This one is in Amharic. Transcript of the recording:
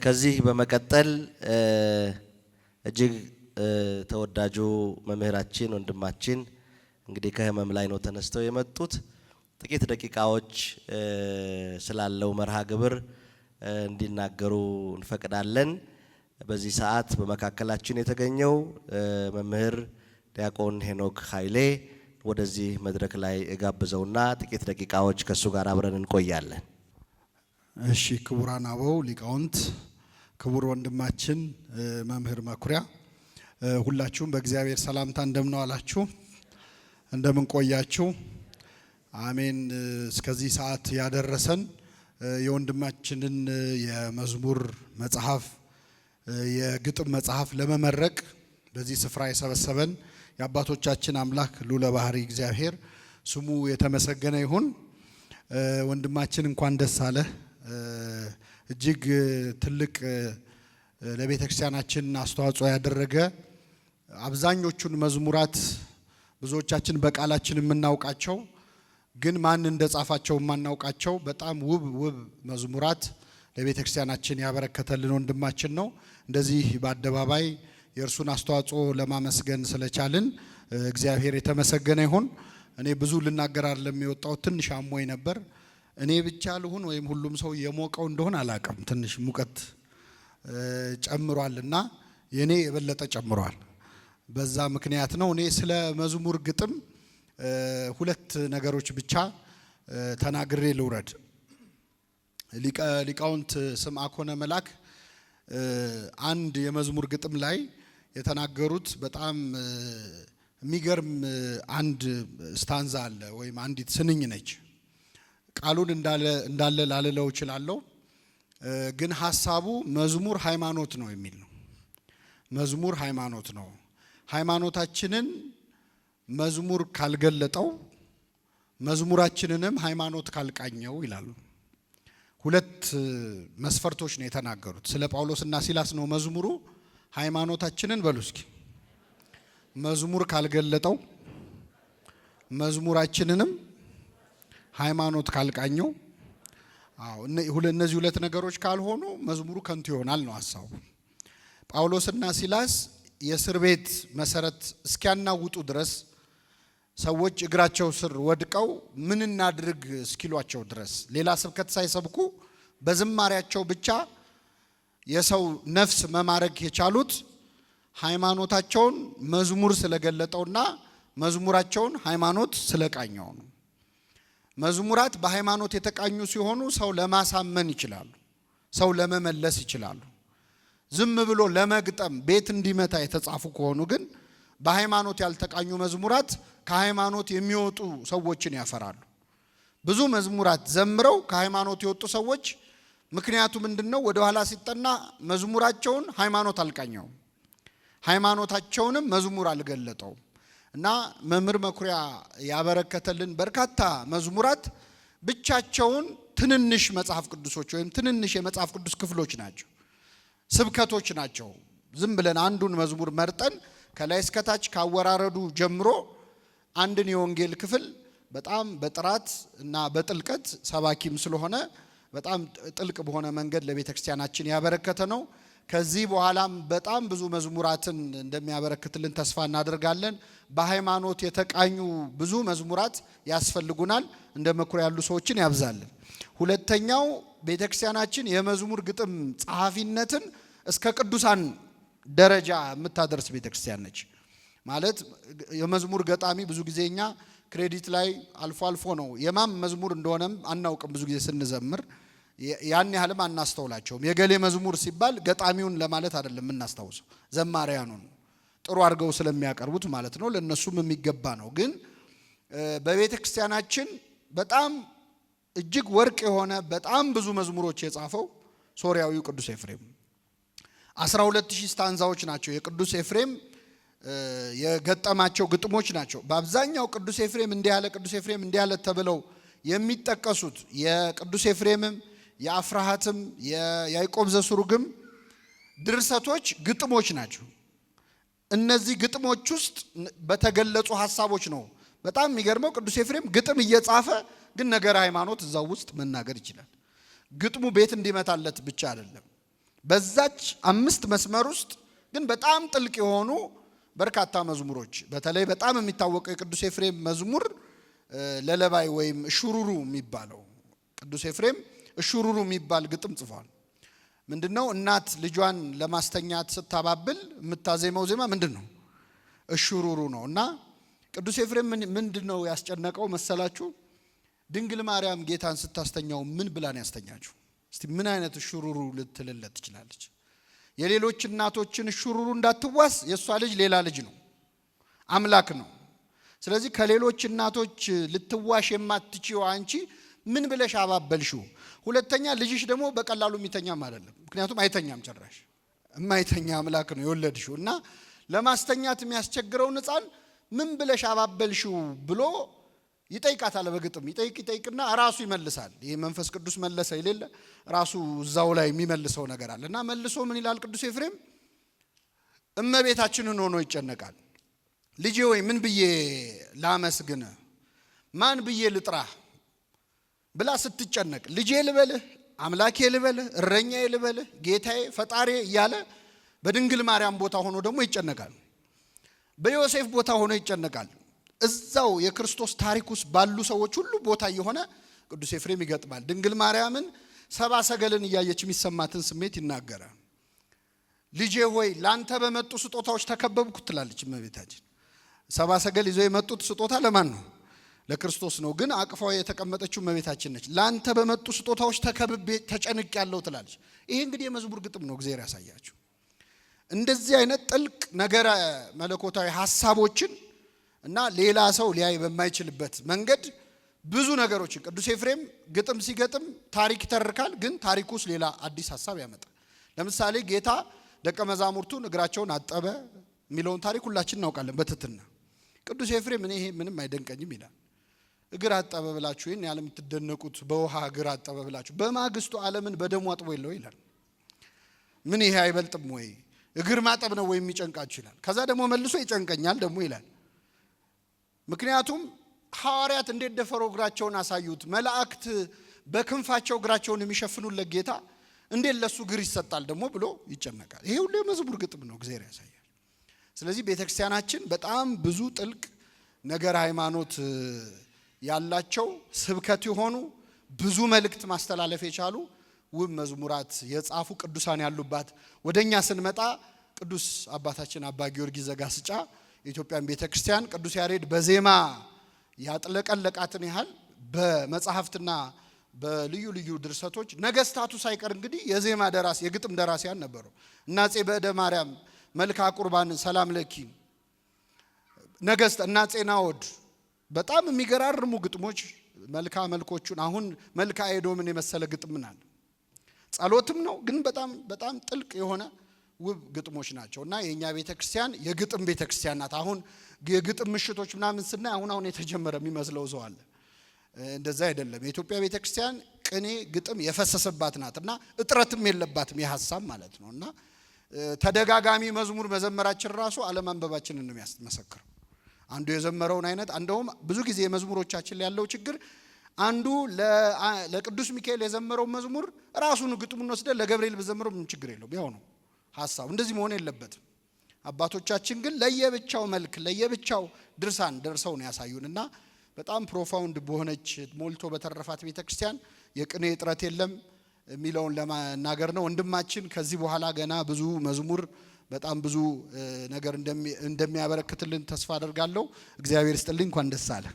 ከዚህ በመቀጠል እጅግ ተወዳጁ መምህራችን ወንድማችን እንግዲህ ከህመም ላይ ነው ተነስተው የመጡት። ጥቂት ደቂቃዎች ስላለው መርሃ ግብር እንዲናገሩ እንፈቅዳለን። በዚህ ሰዓት በመካከላችን የተገኘው መምህር ዲያቆን ሄኖክ ኃይሌ ወደዚህ መድረክ ላይ እጋብዘውና ጥቂት ደቂቃዎች ከእሱ ጋር አብረን እንቆያለን። እሺ፣ ክቡራን አበው ሊቃውንት፣ ክቡር ወንድማችን መምህር መኩሪያ፣ ሁላችሁም በእግዚአብሔር ሰላምታ እንደምን ዋላችሁ? እንደምን ቆያችሁ? አሜን። እስከዚህ ሰዓት ያደረሰን የወንድማችንን የመዝሙር መጽሐፍ፣ የግጥም መጽሐፍ ለመመረቅ በዚህ ስፍራ የሰበሰበን የአባቶቻችን አምላክ ልዑለ ባሕርይ እግዚአብሔር ስሙ የተመሰገነ ይሁን። ወንድማችን እንኳን ደስ አለህ። እጅግ ትልቅ ለቤተ ክርስቲያናችን አስተዋጽኦ ያደረገ፣ አብዛኞቹን መዝሙራት ብዙዎቻችን በቃላችን የምናውቃቸው ግን ማን እንደጻፋቸው የማናውቃቸው በጣም ውብ ውብ መዝሙራት ለቤተ ክርስቲያናችን ያበረከተልን ወንድማችን ነው። እንደዚህ በአደባባይ የእርሱን አስተዋጽኦ ለማመስገን ስለቻልን እግዚአብሔር የተመሰገነ ይሁን። እኔ ብዙ ልናገር አይደለም የወጣሁት፣ ትንሽ አሞኝ ነበር። እኔ ብቻ ልሁን ወይም ሁሉም ሰው የሞቀው እንደሆነ አላቅም። ትንሽ ሙቀት ጨምሯልና የኔ የበለጠ ጨምሯል። በዛ ምክንያት ነው። እኔ ስለ መዝሙር ግጥም ሁለት ነገሮች ብቻ ተናግሬ ልውረድ። ሊቃውንት ስምዐኮነ መላክ አንድ የመዝሙር ግጥም ላይ የተናገሩት በጣም የሚገርም አንድ stanza አለ ወይም አንዲት ስንኝ ነች። ቃሉን እንዳለ ላልለው እችላለሁ፣ ግን ሀሳቡ መዝሙር ሃይማኖት ነው የሚል ነው። መዝሙር ሃይማኖት ነው። ሃይማኖታችንን መዝሙር ካልገለጠው፣ መዝሙራችንንም ሃይማኖት ካልቃኘው ይላሉ። ሁለት መስፈርቶች ነው የተናገሩት። ስለ ጳውሎስና ሲላስ ነው መዝሙሩ። ሃይማኖታችንን በሉ እስኪ መዝሙር ካልገለጠው፣ መዝሙራችንንም ሃይማኖት ካልቃኘው፣ አዎ እነዚህ ሁለት ነገሮች ካልሆኑ መዝሙሩ ከንቱ ይሆናል ነው ሀሳቡ። ጳውሎስና ሲላስ የእስር ቤት መሰረት እስኪያናውጡ ድረስ፣ ሰዎች እግራቸው ስር ወድቀው ምን እናድርግ እስኪሏቸው ድረስ፣ ሌላ ስብከት ሳይሰብኩ በዝማሪያቸው ብቻ የሰው ነፍስ መማረክ የቻሉት ሃይማኖታቸውን መዝሙር ስለገለጠውና መዝሙራቸውን ሃይማኖት ስለቃኘው ነው። መዝሙራት በሃይማኖት የተቃኙ ሲሆኑ ሰው ለማሳመን ይችላሉ፣ ሰው ለመመለስ ይችላሉ። ዝም ብሎ ለመግጠም ቤት እንዲመታ የተጻፉ ከሆኑ ግን በሃይማኖት ያልተቃኙ መዝሙራት ከሃይማኖት የሚወጡ ሰዎችን ያፈራሉ። ብዙ መዝሙራት ዘምረው ከሃይማኖት የወጡ ሰዎች ምክንያቱ ምንድን ነው? ወደ ኋላ ሲጠና መዝሙራቸውን ሃይማኖት አልቃኘውም፣ ሃይማኖታቸውንም መዝሙር አልገለጠውም። እና መምህር መኩሪያ ያበረከተልን በርካታ መዝሙራት ብቻቸውን ትንንሽ መጽሐፍ ቅዱሶች ወይም ትንንሽ የመጽሐፍ ቅዱስ ክፍሎች ናቸው፣ ስብከቶች ናቸው። ዝም ብለን አንዱን መዝሙር መርጠን ከላይ እስከታች ካወራረዱ ጀምሮ አንድን የወንጌል ክፍል በጣም በጥራት እና በጥልቀት፣ ሰባኪም ስለሆነ በጣም ጥልቅ በሆነ መንገድ ለቤተ ክርስቲያናችን ያበረከተ ነው። ከዚህ በኋላም በጣም ብዙ መዝሙራትን እንደሚያበረክትልን ተስፋ እናደርጋለን። በሃይማኖት የተቃኙ ብዙ መዝሙራት ያስፈልጉናል። እንደ መኩሪያ ያሉ ሰዎችን ያብዛልን። ሁለተኛው ቤተ ክርስቲያናችን የመዝሙር ግጥም ጸሐፊነትን እስከ ቅዱሳን ደረጃ የምታደርስ ቤተ ክርስቲያን ነች። ማለት የመዝሙር ገጣሚ ብዙ ጊዜ እኛ credit ላይ አልፎ አልፎ ነው፣ የማን መዝሙር እንደሆነም አናውቅም። ብዙ ጊዜ ስንዘምር ያን ያህልም አናስተውላቸውም። የገሌ መዝሙር ሲባል ገጣሚውን ለማለት አይደለም የምናስታውሰው፣ ዘማሪያኑን ጥሩ አድርገው ስለሚያቀርቡት ማለት ነው። ለእነሱም የሚገባ ነው። ግን በቤተ ክርስቲያናችን በጣም እጅግ ወርቅ የሆነ በጣም ብዙ መዝሙሮች የጻፈው ሶርያዊው ቅዱስ ኤፍሬም፣ 12,000 stanza ዎች ናቸው የቅዱስ ኤፍሬም የገጠማቸው ግጥሞች ናቸው። በአብዛኛው ቅዱስ ኤፍሬም እንዲህ ያለ፣ ቅዱስ ኤፍሬም እንዲህ ያለ ተብለው የሚጠቀሱት የቅዱስ ኤፍሬምም የአፍራሃትም የያዕቆብ ዘስሩግም ድርሰቶች ግጥሞች ናቸው። እነዚህ ግጥሞች ውስጥ በተገለጹ ሀሳቦች ነው። በጣም የሚገርመው ቅዱስ ኤፍሬም ግጥም እየጻፈ ግን ነገረ ሃይማኖት እዛው ውስጥ መናገር ይችላል። ግጥሙ ቤት እንዲመታለት ብቻ አይደለም። በዛች 5 መስመር ውስጥ ግን በጣም ጥልቅ የሆኑ በርካታ መዝሙሮች፣ በተለይ በጣም የሚታወቀው የቅዱስ ኤፍሬም መዝሙር ለለባይ ወይም እሹሩሩ የሚባለው፣ ቅዱስ ኤፍሬም እሹሩሩ የሚባል ግጥም ጽፏል። ምንድነው? እናት ልጇን ለማስተኛት ስታባብል የምታዜመው ዜማ ምንድነው? እሹሩሩ ነው። እና ቅዱስ ኤፍሬም ምንድነው ያስጨነቀው መሰላችሁ? ድንግል ማርያም ጌታን ስታስተኛው ምን ብላ ነው ያስተኛችው? እስቲ ምን አይነት እሹሩሩ ልትልለት ትችላለች? የሌሎች እናቶችን እሹሩሩ እንዳትዋስ የሷ ልጅ ሌላ ልጅ ነው፣ አምላክ ነው። ስለዚህ ከሌሎች እናቶች ልትዋሽ የማትችይው አንቺ ምን ብለሽ አባበልሽው? ሁለተኛ ልጅሽ ደግሞ በቀላሉ የሚተኛም አይደለም፣ ምክንያቱም አይተኛም፣ ጭራሽ የማይተኛ አምላክ ነው የወለድሽው። እና ለማስተኛት የሚያስቸግረውን ሕፃን ምን ብለሽ አባበልሽው ብሎ ይጠይቃታል። በግጥም ይጠይቅ ይጠይቅና ራሱ ይመልሳል። ይሄ መንፈስ ቅዱስ መለሰ የሌለ ራሱ እዛው ላይ የሚመልሰው ነገር አለ። እና መልሶ ምን ይላል ቅዱስ ኤፍሬም? እመቤታችንን ሆኖ ይጨነቃል። ልጄ ወይ ምን ብዬ ላመስግንህ? ማን ብዬ ልጥራህ? ብላ ስትጨነቅ ልጄ ልበልህ፣ አምላኬ ልበልህ፣ እረኛዬ ልበልህ፣ ጌታዬ፣ ፈጣሪ እያለ በድንግል ማርያም ቦታ ሆኖ ደግሞ ይጨነቃል። በዮሴፍ ቦታ ሆኖ ይጨነቃል። እዛው የክርስቶስ ታሪክ ውስጥ ባሉ ሰዎች ሁሉ ቦታ እየሆነ ቅዱስ ኤፍሬም ይገጥማል። ድንግል ማርያምን ሰባ ሰገልን እያየች የሚሰማትን ስሜት ይናገራል። ልጄ ሆይ ላንተ በመጡ ስጦታዎች ተከበብኩ ትላለች እመቤታችን። ሰባ ሰገል ይዘው የመጡት ስጦታ ለማን ነው? ለክርስቶስ ነው። ግን አቅፋው የተቀመጠችው እመቤታችን ነች። ላንተ በመጡ ስጦታዎች ተከብቤ ተጨንቄያለሁ ትላለች። ይሄ እንግዲህ የመዝሙር ግጥም ነው። እግዚአብሔር ያሳያችሁ። እንደዚህ አይነት ጥልቅ ነገረ መለኮታዊ ሐሳቦችን እና ሌላ ሰው ሊያይ በማይችልበት መንገድ ብዙ ነገሮችን ቅዱስ ኤፍሬም ግጥም ሲገጥም ታሪክ ይተርካል፣ ግን ታሪኩ ውስጥ ሌላ አዲስ ሐሳብ ያመጣል። ለምሳሌ ጌታ ደቀ መዛሙርቱን እግራቸውን አጠበ የሚለውን ታሪክ ሁላችን እናውቃለን በትትና። ቅዱስ ኤፍሬም እኔ ይሄ ምንም አይደንቀኝም ይላል። እግር አጠበ ብላችሁ ይሄን ያህል የምትደነቁት በውሃ እግር አጠበ ብላችሁ በማግስቱ ዓለምን በደሙ አጥቦ የለው ይላል። ምን ይሄ አይበልጥም ወይ? እግር ማጠብ ነው ወይ የሚጨንቃችሁ ይላል። ከዛ ደግሞ መልሶ ይጨንቀኛል ደግሞ ይላል። ምክንያቱም ሐዋርያት እንዴት ደፈረው እግራቸውን አሳዩት? መላእክት በክንፋቸው እግራቸውን የሚሸፍኑለት ጌታ እንዴት ለሱ እግር ይሰጣል ደግሞ ብሎ ይጨነቃል። ይሄ ሁሉ የመዝሙር ግጥም ነው፣ እግዚአብሔር ያሳያል። ስለዚህ ቤተክርስቲያናችን በጣም ብዙ ጥልቅ ነገር ሃይማኖት ያላቸው ስብከት የሆኑ ብዙ መልእክት ማስተላለፍ የቻሉ ውብ መዝሙራት የጻፉ ቅዱሳን ያሉባት። ወደኛ ስንመጣ ቅዱስ አባታችን አባ ጊዮርጊስ ዘጋስጫ የኢትዮጵያን ቤተክርስቲያን ቅዱስ ያሬድ በዜማ ያጥለቀለቃትን ያህል በመጽሐፍትና በልዩ ልዩ ድርሰቶች ነገስታቱ ሳይቀር እንግዲህ የዜማ ደራሲ የግጥም ደራሲያን ነበሩ። እና አፄ በእደ ማርያም መልክዓ ቁርባን ሰላም ለኪ ነገስት እና አፄ ናዖድ በጣም የሚገራርሙ ግጥሞች መልካ መልኮቹን አሁን መልካ ኤዶምን የመሰለ ግጥም አለ። ጸሎትም ነው ግን በጣም በጣም ጥልቅ የሆነ ውብ ግጥሞች ናቸው። እና የኛ ቤተክርስቲያን የግጥም ቤተክርስቲያን ናት። አሁን የግጥም ምሽቶች ምናምን ስናይ አሁን አሁን የተጀመረ የሚመስለው ሰው አለ። እንደዛ አይደለም። የኢትዮጵያ ቤተክርስቲያን ቅኔ ግጥም የፈሰሰባት ናት እና እጥረትም የለባትም የሐሳብ ማለት ነው። እና ተደጋጋሚ መዝሙር መዘመራችን ራሱ አለማንበባችንን ነው የሚያስመሰክረው። አንዱ የዘመረውን አይነት እንደውም ብዙ ጊዜ የመዝሙሮቻችን ላይ ያለው ችግር አንዱ ለቅዱስ ሚካኤል የዘመረው መዝሙር ራሱን ግጥሙን ወስደን ለገብርኤል በዘመረው ምንም ችግር የለውም። ያው ነው ሐሳቡ። እንደዚህ መሆን የለበትም። አባቶቻችን ግን ለየብቻው መልክ ለየብቻው ድርሳን ደርሰው ነው ያሳዩንና በጣም profound በሆነች ሞልቶ በተረፋት ቤተክርስቲያን የቅኔ እጥረት የለም የሚለውን ለማናገር ነው። ወንድማችን ከዚህ በኋላ ገና ብዙ መዝሙር በጣም ብዙ ነገር እንደሚያበረክትልን ተስፋ አደርጋለሁ። እግዚአብሔር ይስጥልኝ። እንኳን ደስ አለ።